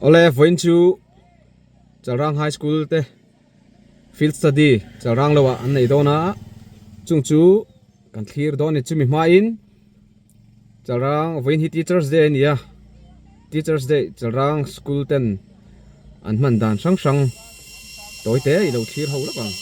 Awle vawiin chu Chalrang High School te field study Chalrang lo ah an nei dawn a chung chu kan thlir dawn a ni chumi hmain Chalrang vawiin hi Teachers Day a ni a Teachers Day Chalrang School ten an hman dan hrang hrang tawi te i lo thlir ho lawk ang.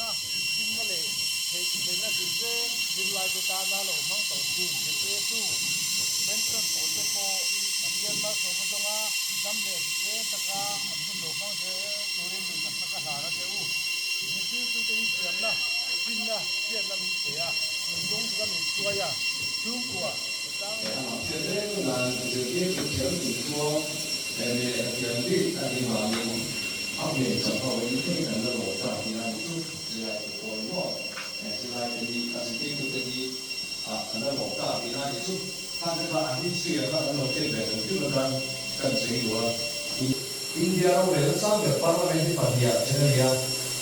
India rorel sang ber Parliament hi pahniha then a ni a,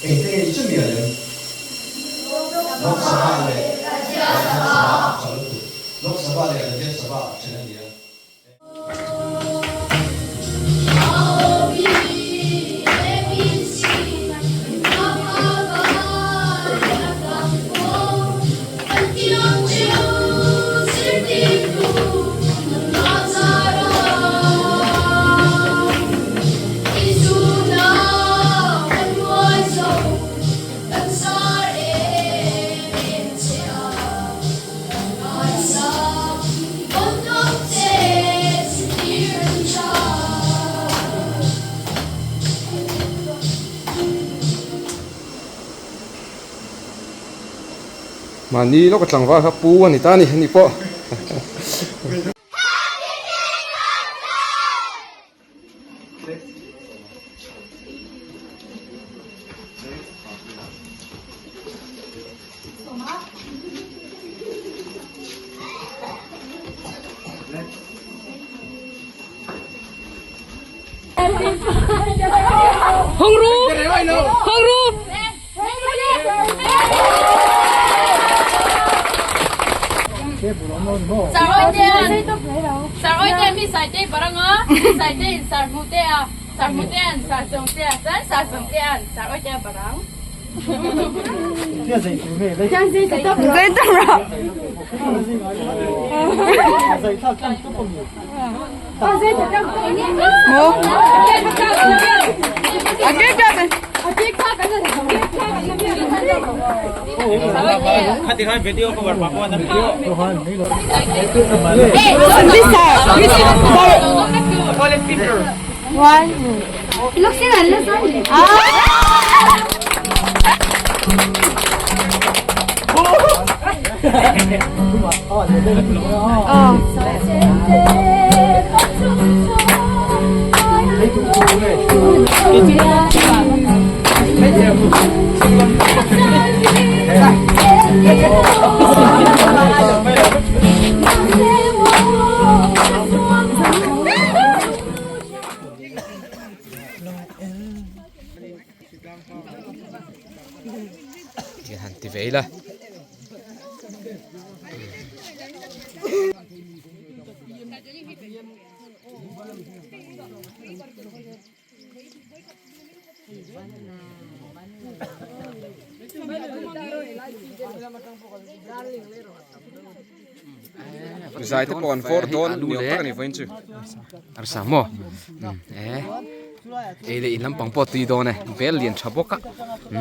engte nge chumi a lem? Lok Sabha leh Rajya Sabha tha lutuk. Lok Sabha leh Rajya Sabha then a ni a. Mahni lawka tlangval kha pu a ni ta a ni ani pawh. Han ti ve ila. Zai te pawh an vawr dawn ni awm tak a ni vawiin chu. Arsa maw? E ei leh in lampang pawh tui dawn e bel lian tha bawk a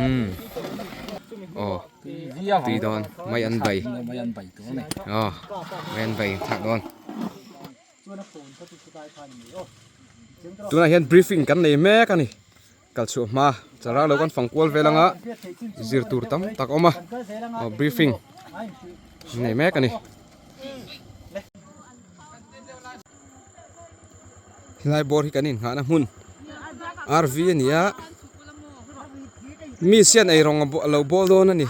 umm aw tui dawn mai an bai aw mai an bai thak dawn. Tunah hian briefing kan nei mek a ni kal chhuah hma chara lo kan fang kual vel anga zir tur tam tak a awm a aw briefing an nei mek a ni. Helai bawr hi kan inghahna hmun RV a ni a miss hian eirawng a lo bawl dawn a ni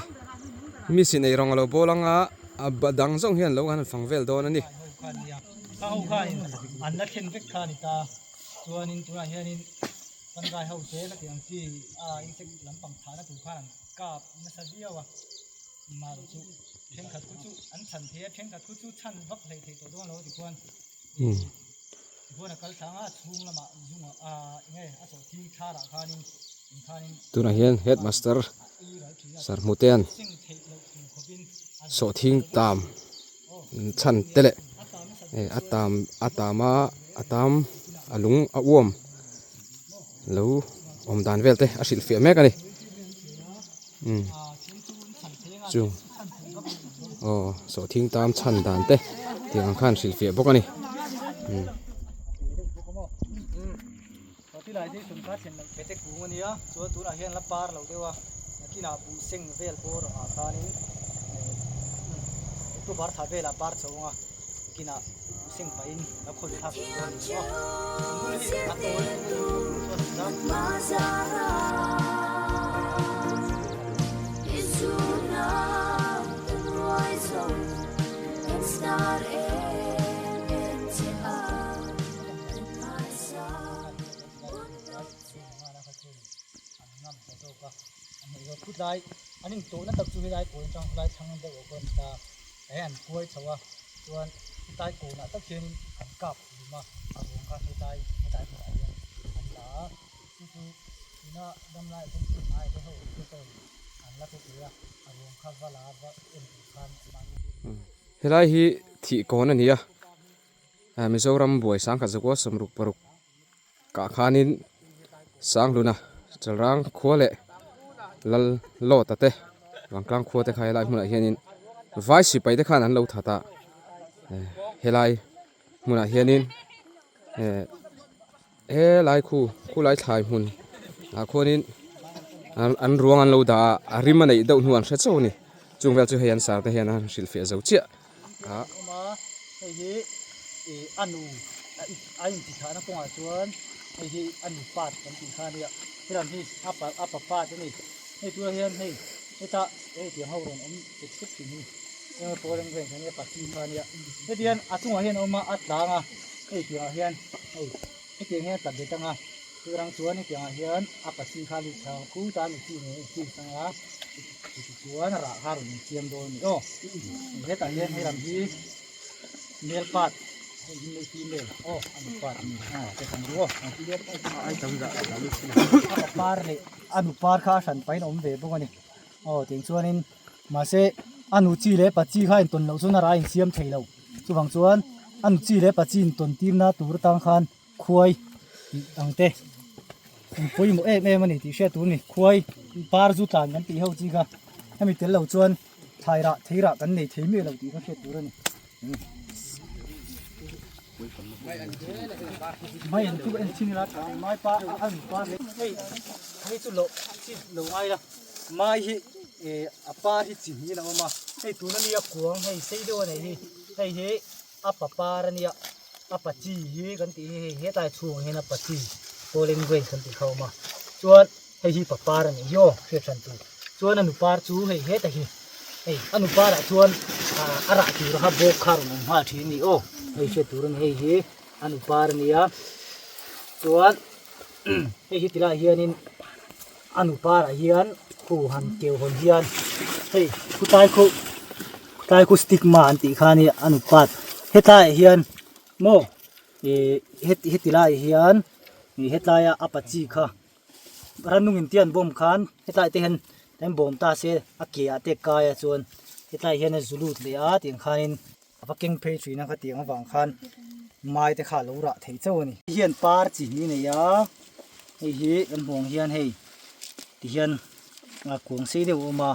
miss in eirawng a lo bawl anga a dang zawng hian lo han fang vel dawn a ni. Ka ho khain an la thlen vek kha a ni ta chuanin tunah hianin fungi ho te ka tih ang chi a insect lampang thahna tur khan an kap nasa viau a mahlo chu thenkhat khu chu an chhan thei a thenkhat khu chu chhan vak hlei thei tawh dawn lo tikhuan. Tunah hian headmaster Sarhmutea'n sawhthing tam chhan te leh a tam a tam a a tam a lung a uam lo awm dan vel te a hrilh fiah mek a ni umm chu aw sawhthing tam chhan dan te tih ang khan hrilh fiah bawk a ni umm. Helai hi thih kawn a ni a Mizoram buai sangkhat zakua sawmruk paruk kah khanin Sanghluna Chalrang khua leh Lal Lawta te Vangtlang khua te kha helai hmunah hianin vai sipai te khan an lo that a helai hmunah hianin eh helai khu khulai thlai hmun ah khuanin an ruang an lo dah a a rim a neih deuh hnu an hre chauh a ni chung vel chu hei an sar te hian an hrilhfiah zo chiah. A awm a, hei hi ih a nu a intithahna kawngah chuan hei hi a nu part kan tih kha a nia helam hi a pa a pa part a ni hei tunah hian hei heta hei tiang ho rawn awm chek chek thin hi eng emaw pawl eng vel kha nia pa chi kha a nia heti hian a chungah hian a awm a a tlang a hei tiangah hian hei hetiang hian a tla bet ang a churang chuan hetiangah hian a pa chi kha a lut thla ang khut a a nu chi nen a inching sang a. Tichuan rah kha rawn insiam dawn a ni aw. Hetah hian hei lam hi male part hei hi female aw a nu part a ni a te kan ru aw. A pa par leh a nu par kha a hran pahin a awm ve bawk a ni aw tiang chuanin mahse a nu chi leh pa chi kha intawn loh chuan a rah a insiam thei lo chuvang chuan a nu chi leh pa chi intawn tirna tur atang khan khuai tih ang te an pawimawh em em a ni tih hriat tur a ni khuai par zu tlan kan tih ho chi kha hemi tel lo chuan thlai rah thei rah kan nei thei miah lo tih kha hriat tur a ni mai an chu en chhin ila tha mai pa a an pa hei hei chu lo chi lo ngai la mai hi eh a par hi chi hnih in a awm a hei tuna mi a kuang hei sei deuh a nei hi hei hi a pa par a nia a pa chi hi kan tih hi hei hetlai chhungah hian a pa chi pollen grain kan tih kha a awm a chuan hei hi pa par a nih hi aw hriat hran tur chuan a nu par chu hei heta hi hei a nu parah chuan ah a rah tur kha bawk kha a rawn awm nghal thin a ni aw hei hriat tur a ni hei hi a nu par a nia chuan hei hi tilaiah hianin a nu parah hian khu han keu hawn hian hei khutlai khu khutlai khu stigma an tih kha ania a nu part hetlaiah hian maw ih heti laiah hian ih hetlaia a pa chi kha rannung in te an bawm khan hetlai te hian an bawm ta se a ke ah te a kai a chuan hetlai hian a zu lut leh a tiang khanin A va keng phei thin a ka tih ang avang khan mai te kha a lo rah thei chauh a ni. Hei hian par chi hnih a nei a, hei hi kan hmuh ang hian hei ti hian a kuang sei deuh a awm a,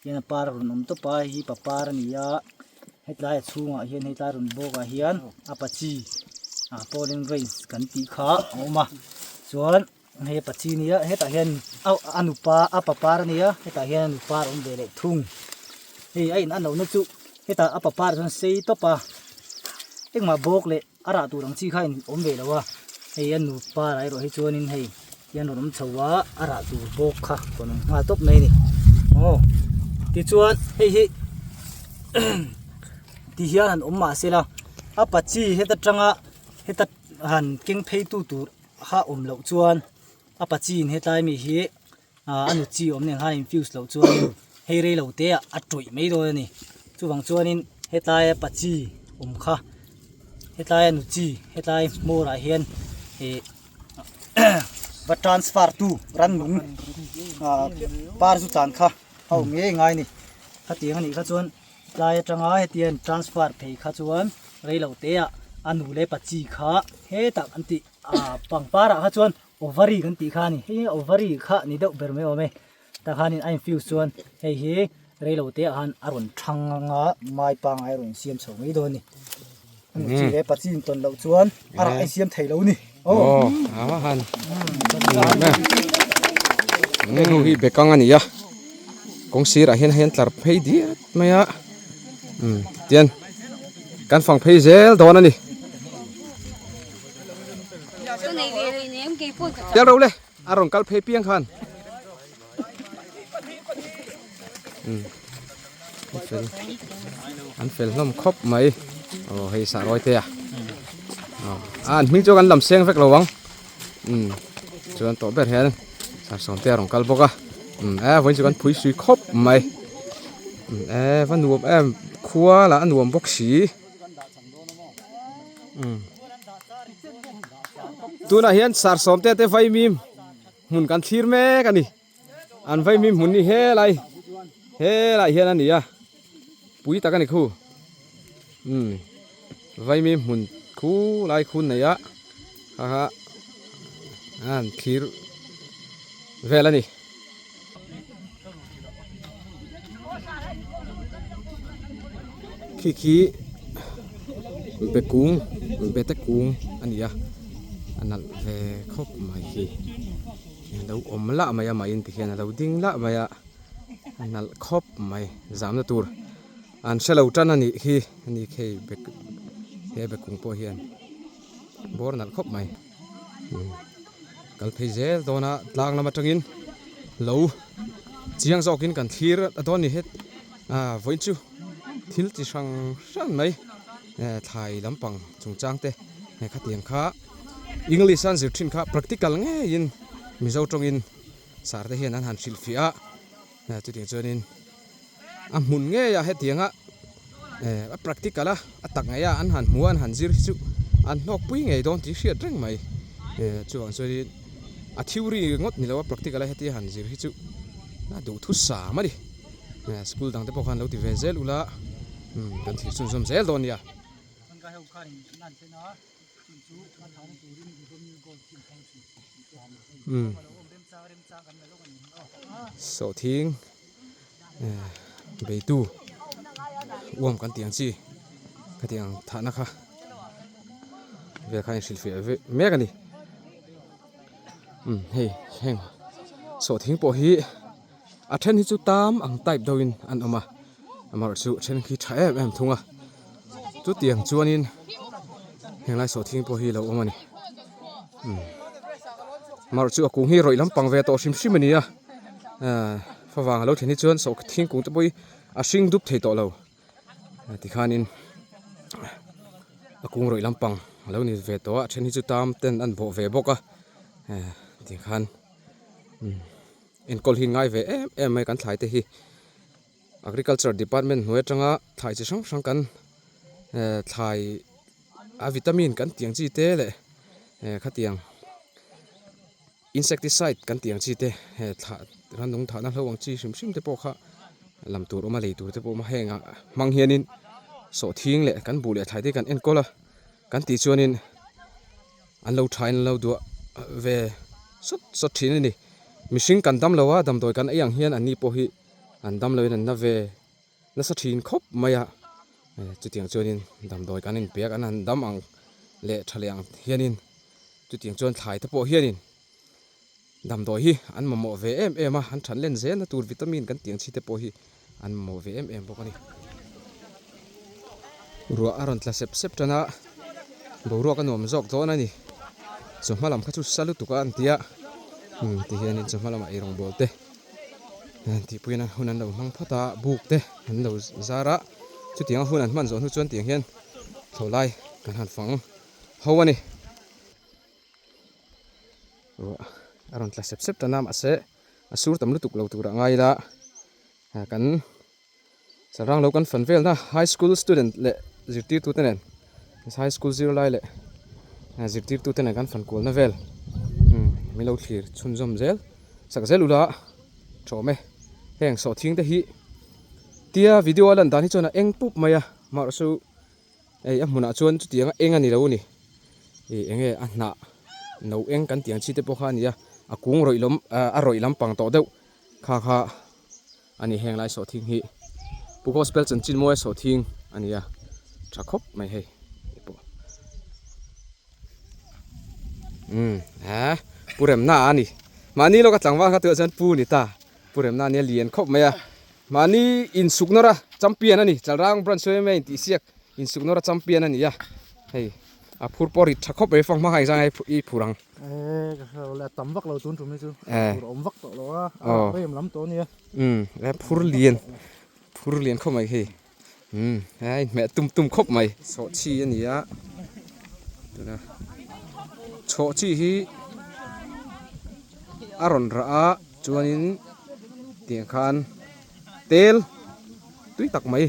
tihian a par a rawn awm tawp a, hei hi papar a ni a, hetlai a chhungah hian hetlai rawn bawk ah hian a pa chi ah pollen grains kan tih kha a awm a, chuan hei a pa chi a nia hetah hian a nupa a papar a nia hetah hian a nupa a awm ve leh thung hei a in a lohna chu hetah a papar chuan sei tawp a engmah bawk leh a rah tur ang chi kha a in awm ve lo a hei a nupa lah erawh hi chuanin hei hian rawn awm chho a a rah tur bawk kha rawn awm nghal tawp mai a ni aw tichuan hei hi ti hian han awm mahse la a pa chi heta tanga heta han keng phei tu tur kha awm loh chuan a pa chin hetlai mi hi ah a nu chi awm nen khan a infuse loh chuanin hei rei lo te ah a tawih mai dawn a ni chuvang chuanin hetlai a pa chi awm kha. Hetlai a nu chi hetlai hmawr ah hian ih va transfer tu rannung ah par chu tlan kha a awm ngei ngai a ni. Khatiang a nih kha chuan tlai atanga hetiang transfer phei kha chuan reilo te ah a nu leh pa chi kha hetah kan tih ah pangpar ah kha chuan ovary kan tih kha a ni. Hei hi ovary kha ni deuh ber mai awm e. Tah khanin a infuse chuan hei hi reilo te ah khan a rawn thang anga mai pangai a rawn siam chho mai dawn a ni. A nu chi leh pa chi intawn loh chuan a rah a insiam thei lo a ni. Aw a han hei ho hi bekang a ni a kawng sirah hian hei an tlar phei diat mai a umm tian kan fang phei zel dawn a ni. Tel ro le. A rawn kal phei piang khan an fel an fel hlawm khawp mai aw hei sah rawi te a a an hming chu kan lam seng vek lo ang um chuan tawh ber hian sar sawm te a rawn kal bawk a um e vawiin chu kan phui sui khawp mai um e va nuam em khua lah a nuam bawk si. Tunah hian Sarsawm te te vaimim hmun kan thlir mek a ni. An vaimim hmun hi helai helai hian a ni a, pui tak a ni khu. Umm vaimim hmun khu lai khu nei a ha ha an thlir vel a ni. Khi khi be kung be te kung a ni a a nalh ve khawp mai khi a lo awm lah mai a mah in tikhian a lo ding lah mai a a nalh khawp mai zamna tur an hre lo tan a nih khi a ni khei be he be kung pawh hian bawr nalh khawp mai. Kal phei zel dawn a tlang lam atangin lo chiang zawkin kan thlir a dawn ni het a vawiin chu thil chi hrang hrang mai thlai lampang chungchang te hei khatiang kha english an zir thin kha practical ngeiin mizo tawngin sar te hian an han hrilhfiah a chutiang chuanin. A hmun ngei a hetianga eh a practical a a tak ngei a an han hmu a an han zir hi chu an hlawk pui ngei dawn tih hriat reng mai eh chuvang chuanin a theory ngawt ni lo a practical a hetia han zir hi chu a duhthusam a ni eh school dang te pawh khan lo ti ve zel ula umm kan thlir chhunzawm zel dawn nia. Umm sawhthing. Beitu uam kan tih ang chi khatiang ang thahna kha vel kha a inhrilhfiah ve mek a ni umm hei heng sawhthing pawh hi a then hi chu tam ang type deuhin an awm a amaherawhchu a then khi tha em em thung a chutiang chuanin henglai sawhthing pawh hi a lo awm a ni umm amaherawhchu a kung hi rawih lampang ve tawh hrim hrim a ni a. Ahh favang a lo thlen hi chuan sawh thingkung te pawh hi a hring dup thei tawh lo tikhanin a kung rawih lampang a lo ni ve tawh a a then hi chu tam ten an bawh ve bawk a eh tikhan umm enkawl hi ngai ve em em mai kan thlai te hi agriculture department hnuai atanga thlai chi hrang hrang kan eh thlai a vitamin kan tih ang chi te leh eh khatiang. Insecticide kan tih ang chi te he thlah rannung thahna hlo ang chi hrim hrim te pawh kha lam tur awm a lei tur te pawh awm a heng ah hmang hianin sawhthing leh kan buh leh thlai te kan enkawl a kan tih chuanin an lo tha in an lo duah ve sawt sawt thin a ni mihring kan dam lo a damdawi kan ei ang hian an ni pawh hi an dam lo in an na ve nasa thin khawp mai a chutiang chuanin damdawi kan inpe a kan han dam ang leh tha leh ang hianin chutiang chuan thlai te pawh hianin damdawi hi an mamawh ve em em a an than len zelna tur vitamin kan tih ang chi te pawh hi an mamawh ve em em bawk a ni. Ruah a rawn tla sep sep tan a boruak a nuam zawk dawn a ni chawhma lam kha chu sa lutuk a an ti a ti hianin chawhma lamah eirawngbawl te. Tihpuiin an hun an lo hmang phawt a, buk te an lo zar a, chutianga hun an hman zawh hnu chuan tiang hian thlawhlai kan han fang ho a ni. Ruah a rawn tla sep sep tan a, mahse a sur tam lutuk lo turah ngai ila kan Sarang lo kan fan velna high school student leh zirtirtute nen. High school zirlai leh zirtirtu te nen kan fan kualna vel min lo thlir chhunzawm zel sak zel ula tawm e. Heng sawhthing te hi tia video a lan dan hi chuan a eng pup mai a mahrawh chu hei a hmunah chuan chutianga eng a ni lo a ni. Ih eng nge a hnah no eng kan tih ang chi te pawh kha a ni a, a kung rawih lam a rawih lampang tawh deuh kha kha. A ni heng lai sawhthing hi Pu Gospel chanchin mawi sawhthing a ni a, tha khawp mai hei hei pawh. Umm eh Pu Remna a ni. Mahni lawka tlangval kha tuah chuan Pu ni ta. Pu Remna a nia lian khawp mai a. Mahni insuk nawr a champion a ni. Chalrang branch yma intihsiak insuk nawr a champion a ni a. Hei a phur pawh rit tha khawp mai fanghma kha engzang nge i phur ang. Eh ka hre lo le a tam vak lo tun tum hi chu phur a awm vak tawh lo a a rem lam tawh a nia. Umm he phur lian phur lian khawp mai hei umm he a inhmeh tum tum khawp mai. Chhawhchhi a ni a tuna chhawhchhi hi a rawn rah a chuanin tiang khan tel tui tak mai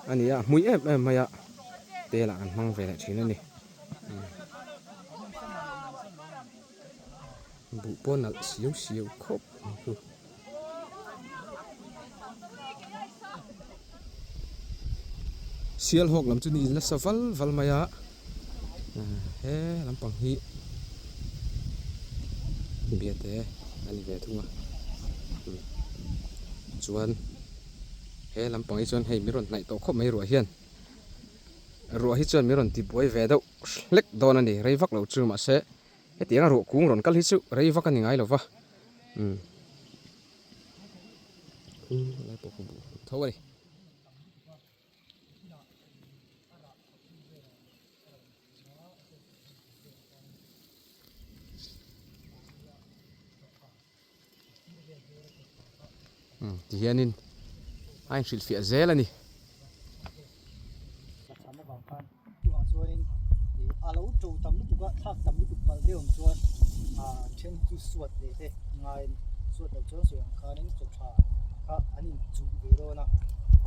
a ni a a hmui em em mai a. Tel ah kan hmang ve leh thin a ni. Buh pawh nalh siau siau khawp mai chu. Sialhawk lam chu ni in nasa val val mai a, he lampang hi biate a ni ve thung a chuan he lampang hi chuan hei min rawn hnaih tawh khawp mai ruah hian. Ruah hi chuan min rawn ti buai ve deuh hlek dawn a ni, rei vak lo chu mahse hetianga ruah kung rawn kal hi chu rei vak a ni ngai lo va, umm lai pawh ka buh tho a ni. Ti hianin a inhrilhfiah zel a ni. A lo to tam lutuk a thlak tam lutuk palh deuh ang chuan then chu suat leh te ngai a ni suat loh chuan sawi ang khanin chaw tha kha an inchuh ve dawn a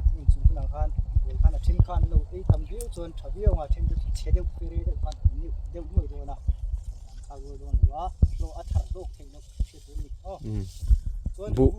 an inchuh hunah khan buai khan a then khan an lo ei tam viau chuan tha viau ang a then chu chhe deuh fere deuh khan an neuh deuh nuai dawn a an thlak rual dawn lo a hlawh a thar hlawk theih loh. Buh.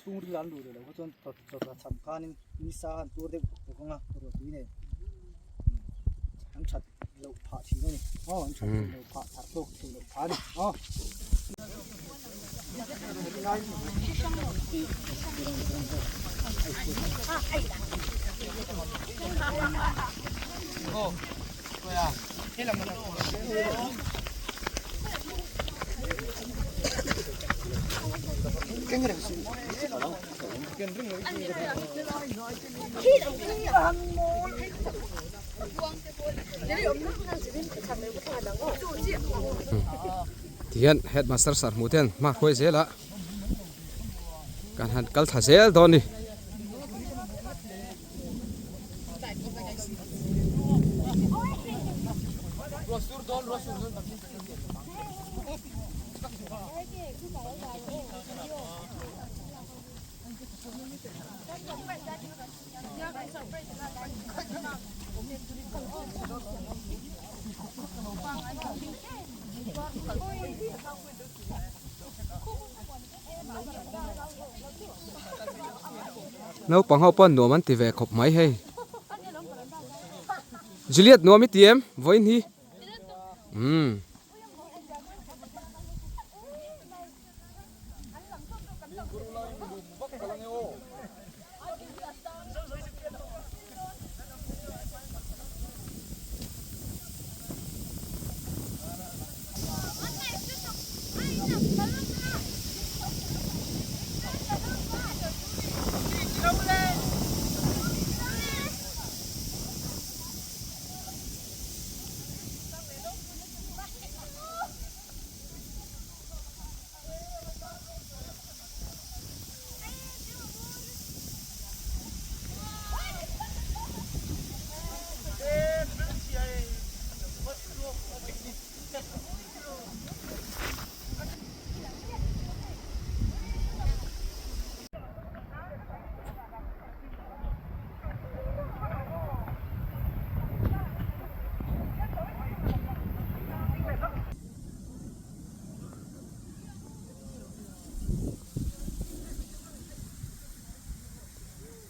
Chhungril an luh leh loh kha chuan chawhla cham khanin nisa an tur deuh bawk bawk ang a ruahtui nen an that loh phah thin a ni aw an that loh phah thar tawk theih loh phah a ni aw. Tihian headmaster sir hmuh ten hma hruai zel a kan han kal thla zel dawn a ni. Naupang ho pawh nuam an ti ve khawp mai hei. Juliet nuam i ti em vawiin hi? Umm.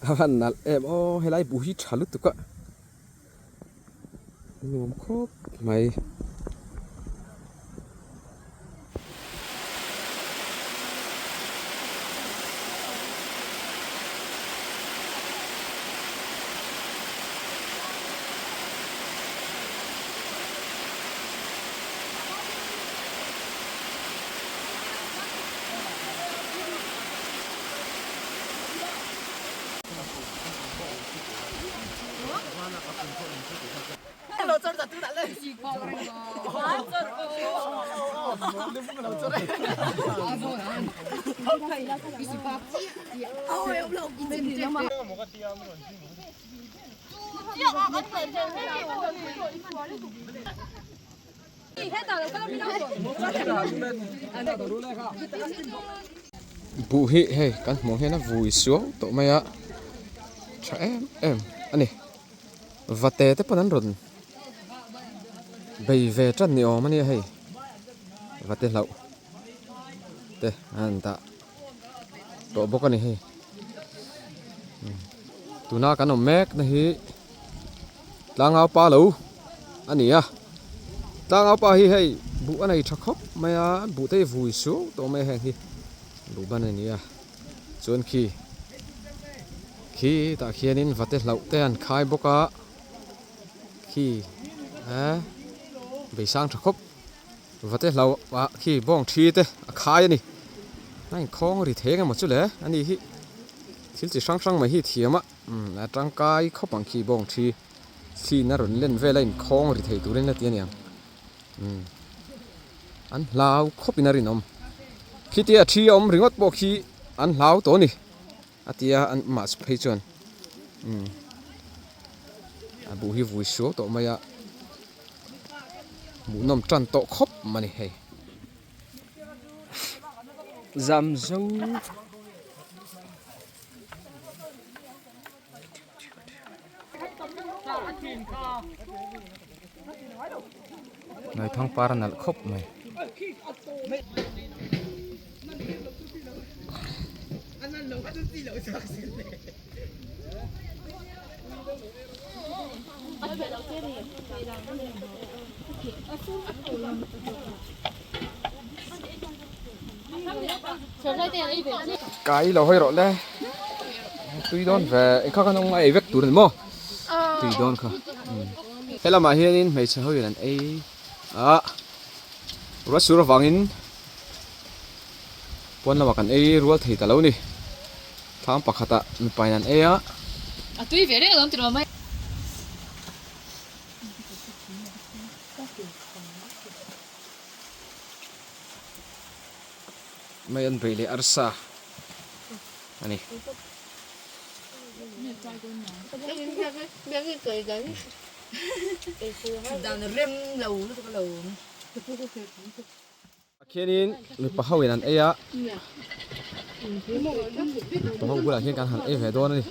A van nalh em aw helai buh hi tha lutuk a nuam khawp mai. Buh hi hei kan hmuh hian a vui suau tawh mai a tha em em a ni vate te pawn an rawn bei ve tan ni awm a nia hei vate hlauh te an han dah tawh bawk a ni hei tuna kan awm mek na hi. Tlangau pa lo a ni a, tlangau pa hi hei buh a nei tha khawp mai a, buh te hi vui suau tawh mai a heng hi buh ban a ni a, chuan khi khi tah khianin vate hlauh te an khai bawk a, khi eh beisang tha khawp vate hlauh ah khi bawng thi te a khai a ni, a inkhawng ri theng emaw chu le a ni hi thil chi hrang hrang mai hi thiam a. Umm a tangkai khawp ang khi bawng thi thliin a rawn len vel a inkhawng ri thei turin a ti a niang umm an hlau khawpin a rinawm khitia thi a awm ringawt pawh khi an hlau tawh a ni a ti a an mah phei chuan umm a buh hi vui suau tawh mai a hmuhnawm tan tawh khawp a ni hei. Zamzo. Naithang par a nalh khawp mai. Kai lo hawi rawh le tui dawn ve engkha khan awng a ei vek tur a ni maw tui dawn kha he lamah hianin hmeichhe ho in an ei a ruah sur avangin pawn lamah kan ei rual thei ta lo ni thlang pakhatah mipa in an ei a. A tui ve reng alawm tiraw mai. Mai an beih leh arsa a ni. Khianin mipa ho in an ei a, mipa ho bulah hian kan han ei ve dawn a ni.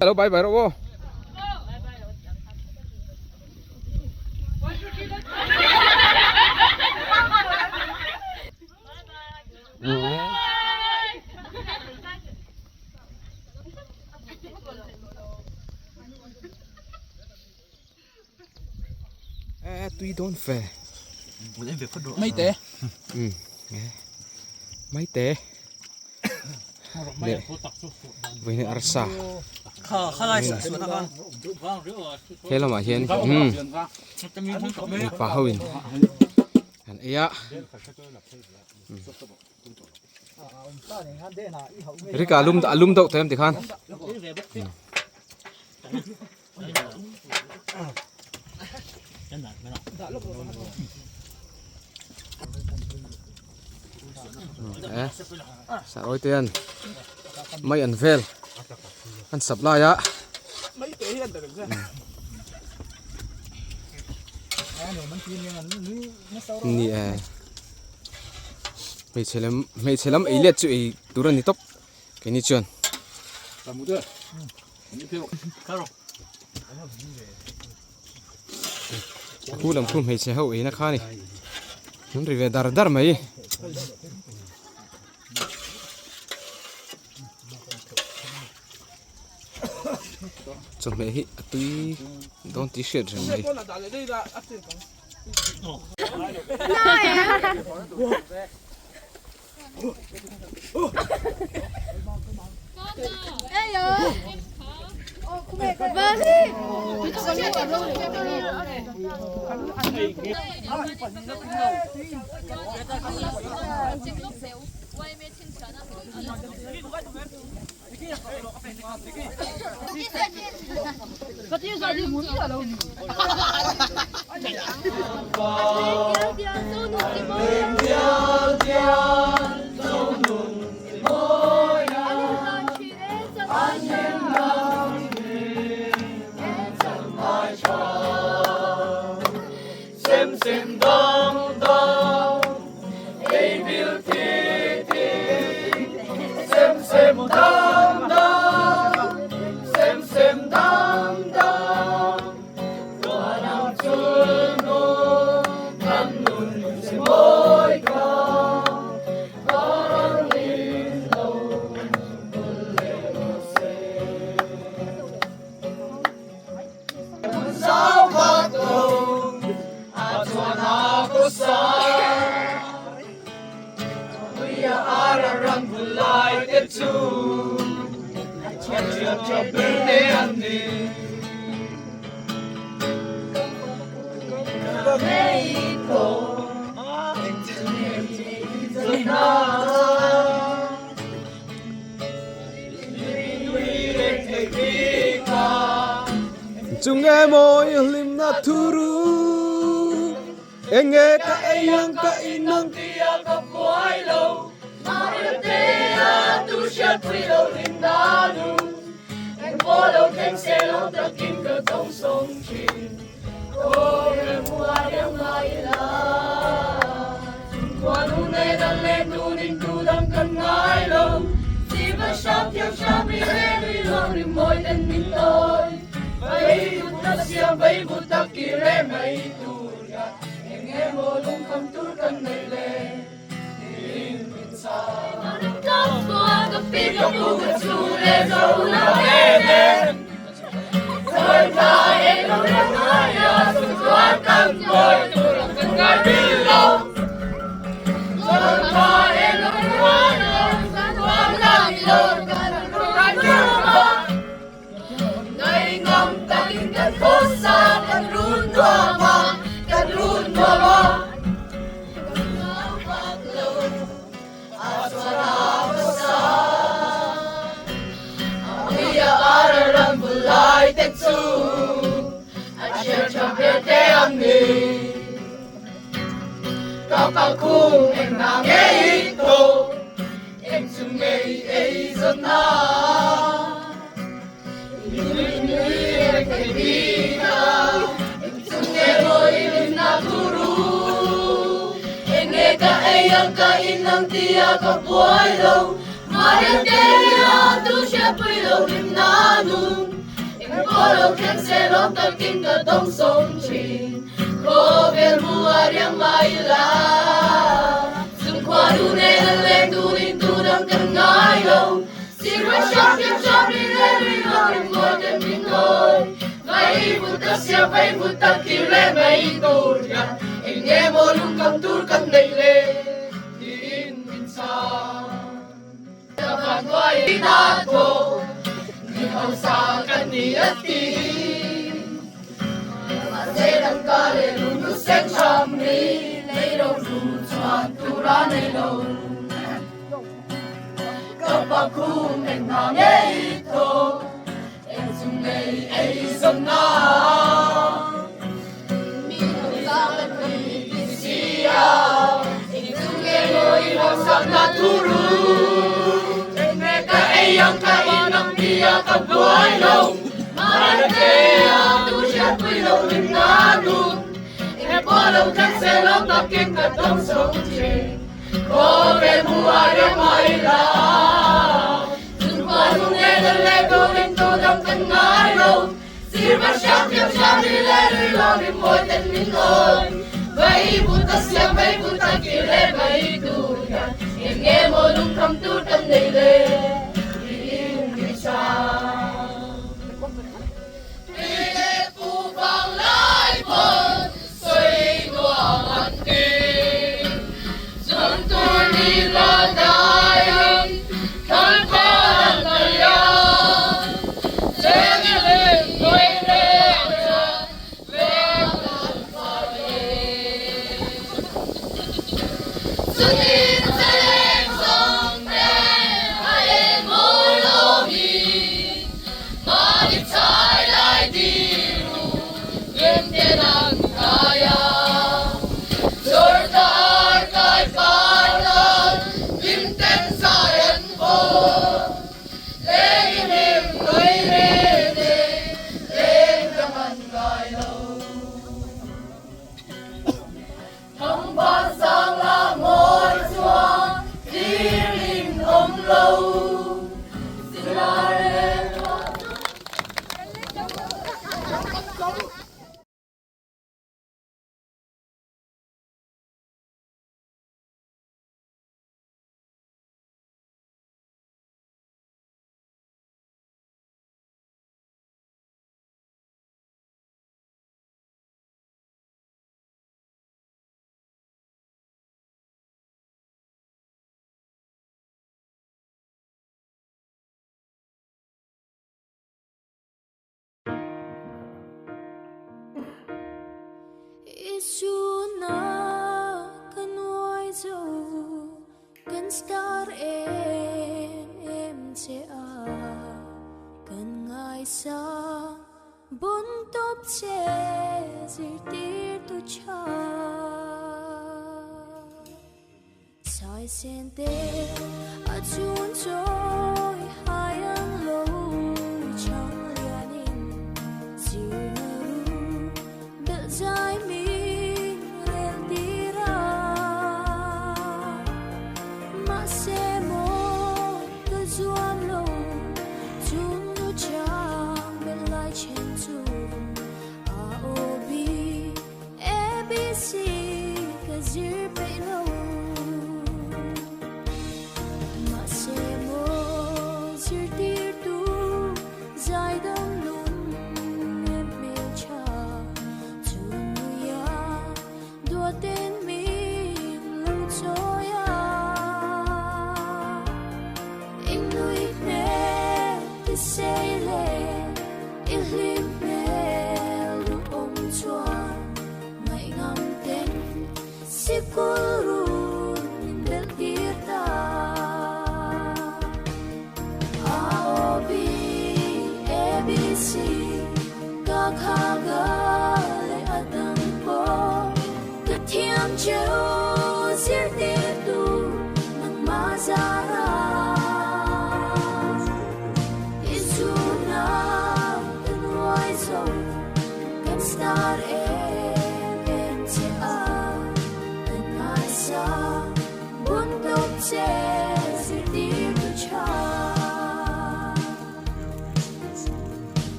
Hello bye bye rawh aw. E tui dawn fe. Mai te. Mai te. Leh vawiin arsa. He lamah hian mipa ho in an ei a. Rika a lum a lum deuh tawh em tikhan. Eh sarawi te hian mai an vel an sap lai a. Ni e hmeichhe lam hmeichhe lam ei let chu ei tur a ni tawp keini chuan. Khu lam khu hmeichhe ho eina kha a ni an ri ve dar dar mai. Chawhmeh hi a tui dawn tih hriat reng mai. Chung e mawi hlimna thuru enge ka ei ang ka in ang tia ka buai lo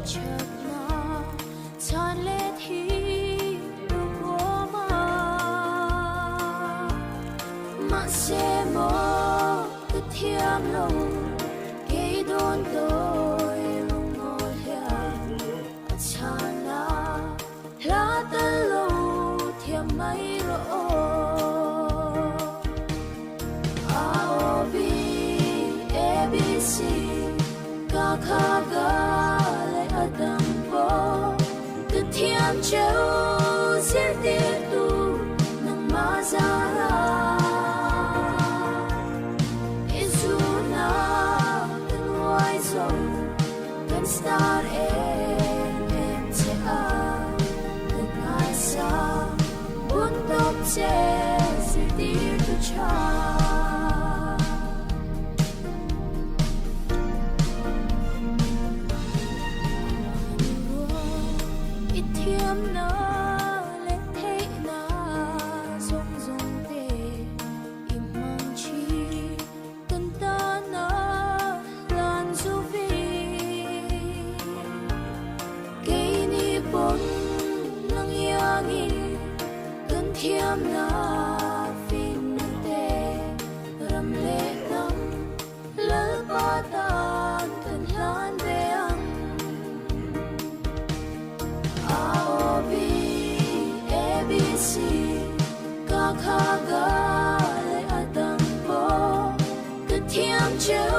Chợt na Ka kha ga leh a dang pawh ka thiam cheu zirtirtu nangmah zara. I zuna kan uai zo kan star em em che a kan ngaisang bun tawp che zirtirtu tha. I thiamna leh theihna zawng zawng te i hmang thin kan tana hlan zuvi. Keini pawn nang iangin kan thiamna finna te ram leh hnam Lalpa tan kan hlan ve ang. A O B A B C ka kha ga leh a dang pawh ka thiam cheu.